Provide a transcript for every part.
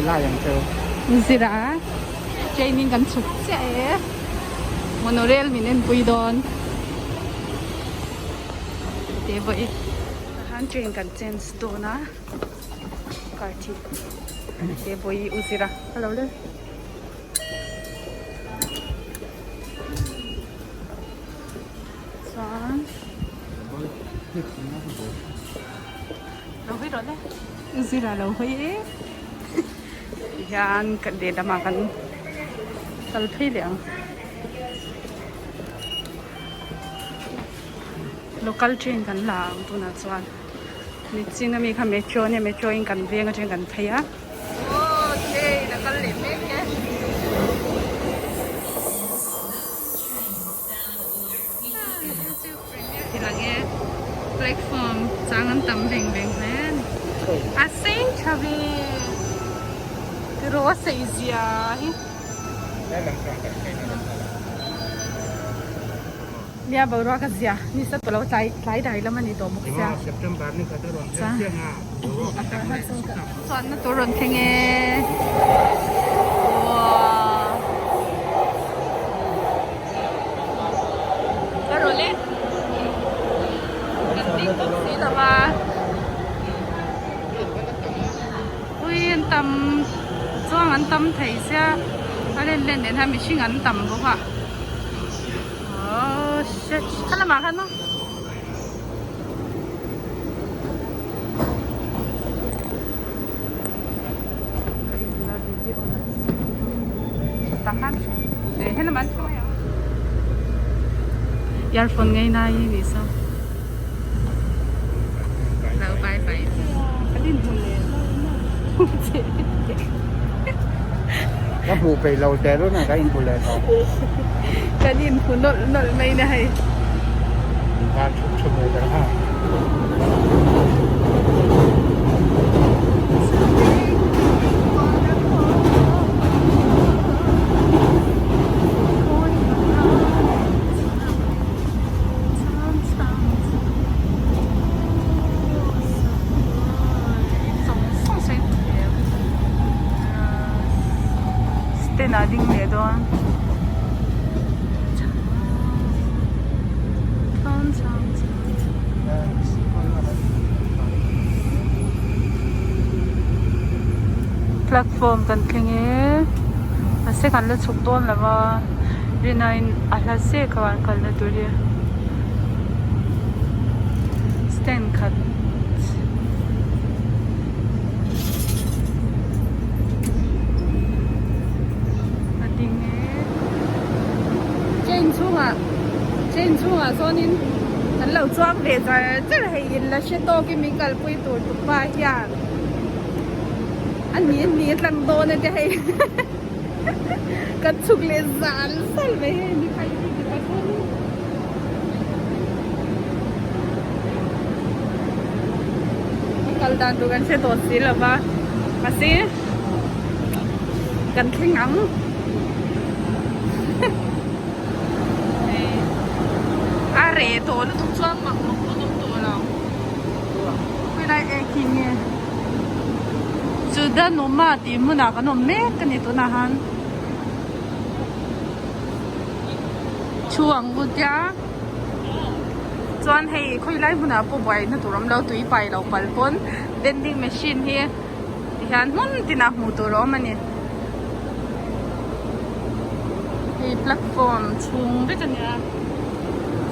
lai ang cheu. Zira training kan chhuk chiah e. Monorail min enpui dawn. Te vawi. Tahan train kan change dawn a. Karthi. Te vawi u Zira. Hello le. Chuan lo hawi rawh le zira lo hawi e tihian kan lehlam ah kan kal phei leh ang local train kan la ang tunah chuan nichin ami kha metro ania metro in kan veng atangin kan phei a. Aw train a kal leh mek e. Ti lang e platform chang an tam veng veng hle a ni a sei tha ve tiraw a sei zia hi nia boruak a zia ni sa tawh lo tlai tlai dai lam a ni tawh bawk sia chuan na tur rawn thleng e uaa ka rawn e kan ding bawk si lo va ui an tam chuang an tam thei sia a len len nen hian mihring an tam bawk a oh shit kha lamah khan maw. Earphone ngay nai ni so lo bye bye Ka hmuh peih lo teh run a ka inhmu leh tawh. Kan inhmu nawlh nawlh mai na hei. Van thup thup leh ta ha. Stand ah ding leh dawn platform kan thleng e mahse kan la chhuk dawn lo va rinaiin a hla zek a an kalna tur hi stand khat. A ding e. Train chhungah train chhungah sawnin kan lo chuang ve char char hei in la hre tawkin min kalpui tur tukpa hian a ni a ni a tlang dawn a tia hei kan chhuk leh zal zal mai hei ni kha i ti ta sawnin. Kal dan tur kan hre tawh si lo va mahse kan thleng ang a reh tawh lutuk chuan mak mak lutuk tawh lo helai ek hi nge Chudanuma tih hmunah kan awm mek a ni tunah han. Thu ang u tia chuan hei khawi lai hmunah pawh buaina tur awm lo tui pai lo pal pawn vending machine hi tihian hmun tinah hmuh tur a awm a ni hei platform chhung vek a nia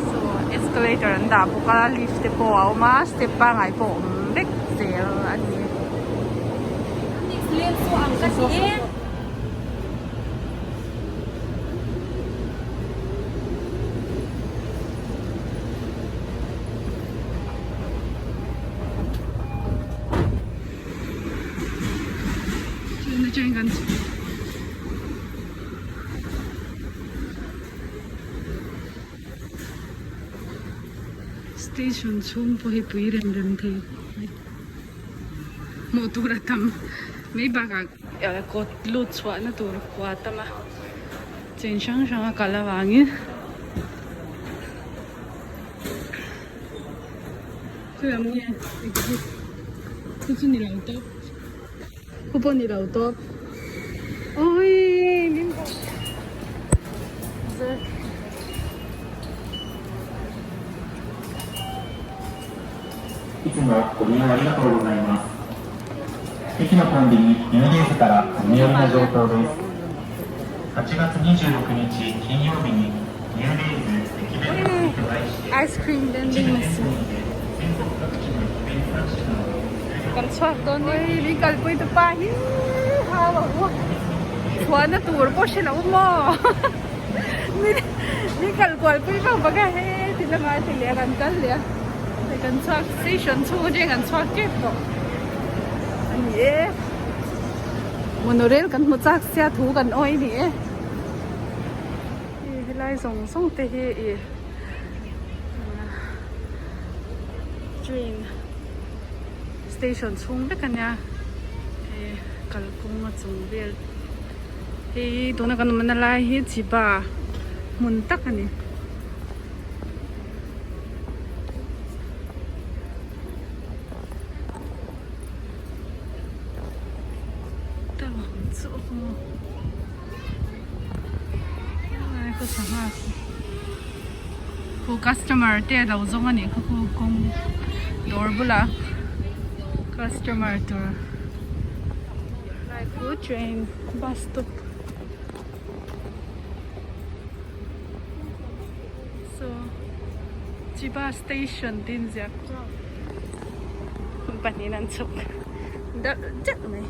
saw escalator an dah bawk a lift te pawh a awm a step pangai pawh a awm vek zel a ni. Station chhung pawh hi pui rem rem thei hmuh tur a tam mai bakah kawt lut chhuahna tur kua tam a chen hrang hrang a kal avangin khawi lam nge exit chu chu ni lo tawp. Khu pawh ni lo tawp. Awii min Zer. いつもご利用ありがとうございます。駅のコンビニニューデイズからお土産の情報です。8月26日金曜日にニューデイズ駅弁祭りと題して Ice cream vending machine. 全国各地の駅弁3品を Kan chhuak dawn ni. Min kalpui tu pa hi hau a u chhuahna tur pawh hre lo maw min min kal kual pui vang vang a he ti lama ti leh a kan kal leh a hei kan chhuak station chhung atangin kan chhuak tep tawh a ni e monorail kan hmu chak sia thu kan awi a ni e helai zawng zawng te hi ih train. Station chhung vek a nia hei kalkawng a chung vel hei tuna kan awmna lai hi Chiba hmun tak a ni. Khu customer te a lo zawng a nih kha khu kawng dawr bulah customer tur lai khu train bus stop saw Chiba station tih a inziak hmun pahnihin an chhuk deuh deuh mai.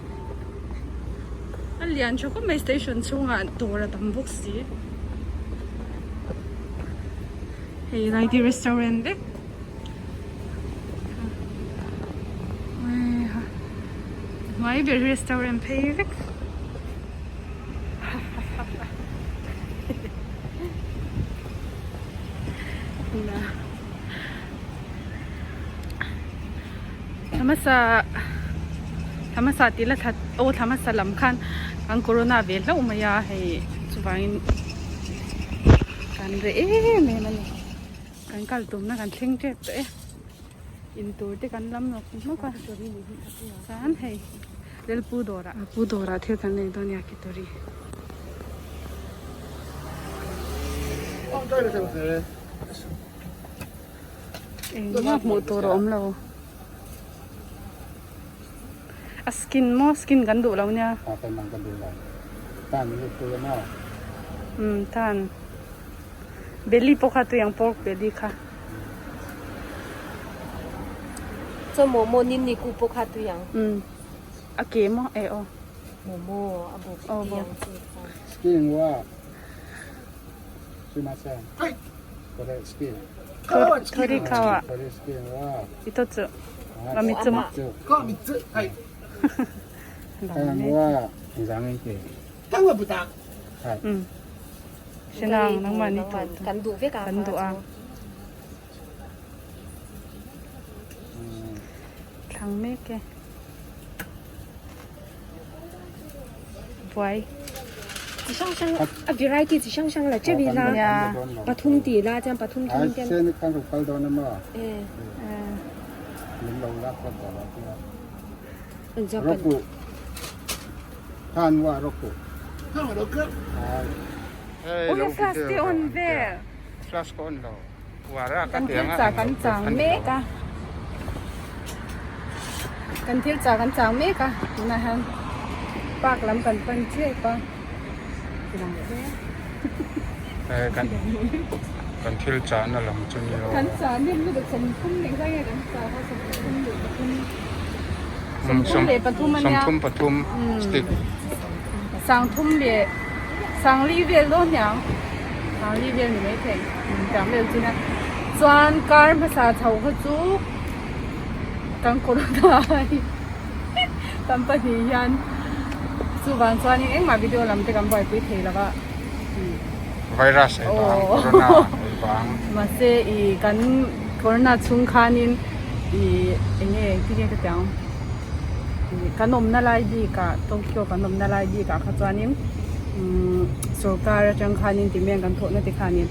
A lian tha khawp mai station chhungah dawr a tam bawk si hei lai te restaurant vek hnuai ber hi restaurant phei vek Thla hmasa thla hmasa tih la thla aw thla hmasa lam khan an corona ve hlauh mai a hei chuvangin kan reh em em a ni kan kal tumna kan thleng tep tawh e in tur te kan lam nawk nawk a chuan hei Lelpu dawrah Lelpu dawrah thil kan nei dawn yakitori. Engmah hmuh tur a awm lo. A skin maw skin kan duh lo nia. A kan ang kan duh lo. Tan hi tui a maw? Umm tan. Belly pawh kha tui ang pork belly kha. Chaw momo nin ni ku pawh kha tui ang. Umm a ke maw eh aw. Momo a bawk tui ang chu. Skin wa. Sumimasen. Torikawa hitotsu a mitsu mo. Umm Shinang nangmah ni tu Kan duh vek a. Kan duh a. Thlang mek e. Buai. Chi hrang hrang a variety chi hrang hrang la teuh ila pathum tih ila chuan pathum thum te Ui flash te on vel kan thil chah kan chang mek a kan thil chah kan chang mek a tunah hian park lam kan pan tep a kan kan thil chahna lam chu ni lo kan chah nem lutuk 30 leh zai nge kan chah kha 33 33 ania 33 stick sangthum leh sangli vel dawn aniang sangli vel ni mai thei tiang vel chu nia chuan car hmasa chho kha chu kan corona kan pahnih hian chuvang chuanin engmah video lam te kan buaipui thei lo va virus ei vang corona ei vang mahse ih kan corona chhung khanin ih eng nge engtin nge ka ti ang ih kan awmna lai bikah Tokyo kan awmna lai bikah kha chuanin umm sorkar atang khanin ti mai ang kan thawhna te khanin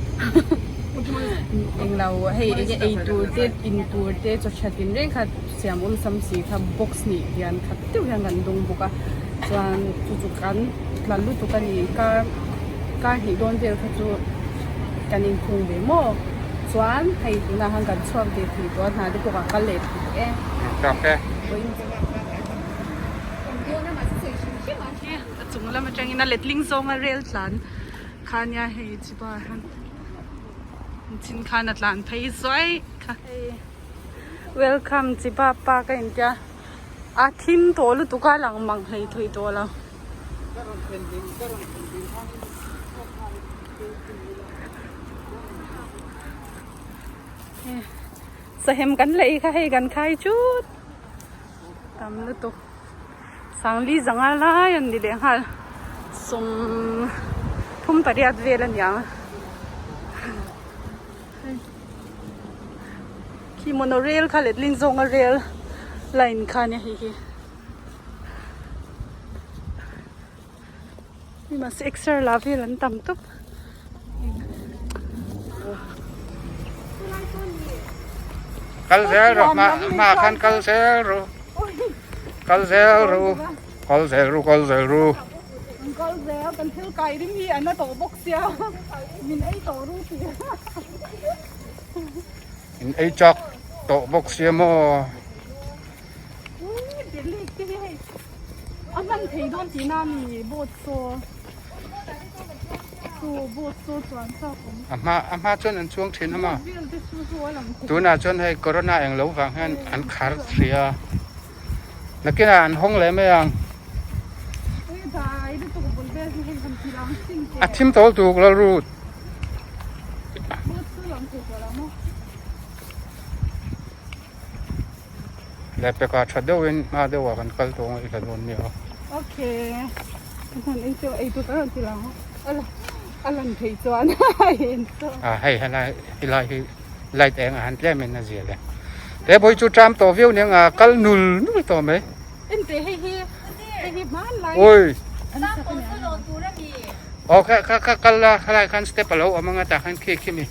englo hei eng nge ei tur te in tur te chaw tha tin reng kha siam awlsam si kha box nih hian khat deuh hian kan dawng bawk a. Chuan chu chu kan tlan lutuk a ni kar kar hnih dawn vel kha chu kan inkhung ve maw chuan hei tunah khan kan chhuak ve thei tawh a hna te pawh kan kal leh thei tawh e. Tak e. A chung lam atangin a letling zawnga rel tlan kha nia hei chiba hian chin khan a tlan phei zuai kha. Welcome chiba park a intia. A thim tawh lutuk a lang mang hlei thei tawh lo. Sahem kan lei kha hei kan khai chut tam lutuk sangli zanga lai an ni leh nghal sawm thum pariat vel a niang. Khi monorail kha letling zawnga rail line kha ania hei hi. Hei mahse exer la vel an tam tawp. Kal zel rawh hma hma khan kal zel rawh kal zel rawh kal zel rawh kal zel rawh. An kal zel kan thil kai rim hi an la tawh bawk sia min ei tawh ru tih. In ei chak tawh bawk sia maw. A hman thei dawn tih na mi boat saw chu boat saw chuan chak awm. A hma a hma chuan an chuang thin a maw. Tunah chuan hei corona eng lo vang hian an khar hria a. Nakinah an hawng leh mai ang. A thim tawl tuk lo rut. Leh pekah tha deuhin hma deuhah kan kal tawh ang i la dawn nia. Okay. A hei helai helai hi light eng a han tlem in a zia le. Te bawi chu tram tawh viau nia nga kal nul nul tawh mai. Ente hei hi hei hi hmanlai. Oi. Aw kha kha kha kal la khalai khan step a lo awm anga tah khan khi khi mi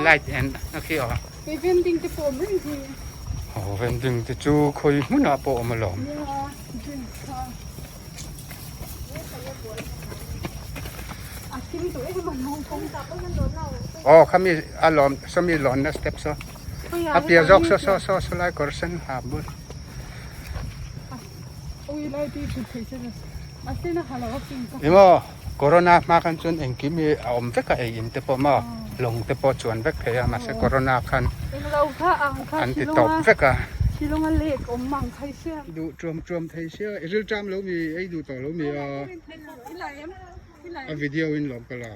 light en a khi aw. Hei vending te pawh awm reng hi. Aw vending te chu khawi hmunah pawh awm alawm. Nia drink kha. Aw khami a lawm sawmi lawnna step saw a piah zawk saw saw saw saw lai kawr sen ha bul. Emaw corona hma khan chuan engkim hi a awm vek a ei in te pawh maw lawng te pawh chuan vek thei a mahse corona khan an ti tawp vek a. Duh tuam tuam thei sia i rilṭam lo mi ei duh tawh lo mi a a video in lawm ka la.